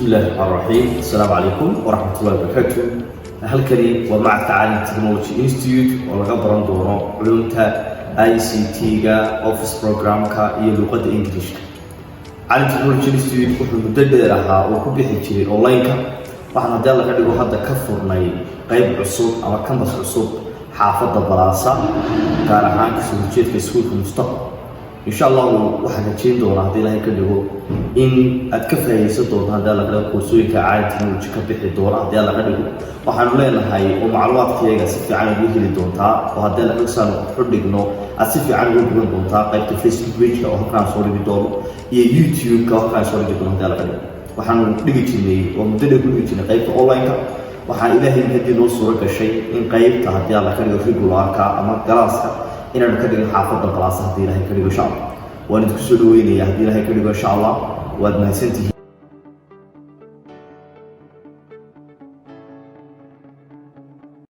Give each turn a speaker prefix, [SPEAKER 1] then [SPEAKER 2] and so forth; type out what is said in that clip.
[SPEAKER 1] Bismi Illahi Raxmaan Raxiim. Assalaamu calaykum waraxmatullahi wabarakaatu. Halkani waa Macadka Caalim Technology Institute oo laga baran doono culumta ICT-ga, office programka iyo luuqadda Englishka. Caalim Technology Institute wuxuu muddo dheer ahaa oo ku bixi jiray online-ka. Waxaan haddii Alla ka dhigo hadda ka furnay qeyb cusub ama campus cusub xaafadda Balaasa, gaar ahaan kasoo horjeedka iskuulka Mustaqbal. Insha Allahu waxaan rajeyn doonaa, haddii Ilaahay ka dhigo, in aad ka faa'iidaysan doonto haddii Alla ka dhigo koorsooyinka Caalim Technology ka bixi doona. Haddii Alla ka dhigo, waxaanu leenahay oo macluumaadkayaga si fiican ugu heli doontaa oo haddii Alla ka saan xudhigno aad si fiican ugu guban doontaa qaybta Facebook page-ka oo halkaan soo dhigi doono iyo YouTube-ka oo halkaan soo dhigi doono. Haddii Alla ka dhigo, waxaanu dhigi jirnay oo muddo dheer ku dhigi jirnay qaybta online-ka. Waxaa Ilaahay haddii noo suuro gashay in qaybta, haddii Alla ka dhigo, regularka ama classka inaanu ka dhigin xaafadda Balaasa, haddii Ilahay ka dhigo, insha Allah. Waan idinku soo dhaweynaya haddii Ilahay ka dhigo, insha Allah. Waad mahadsantihiin.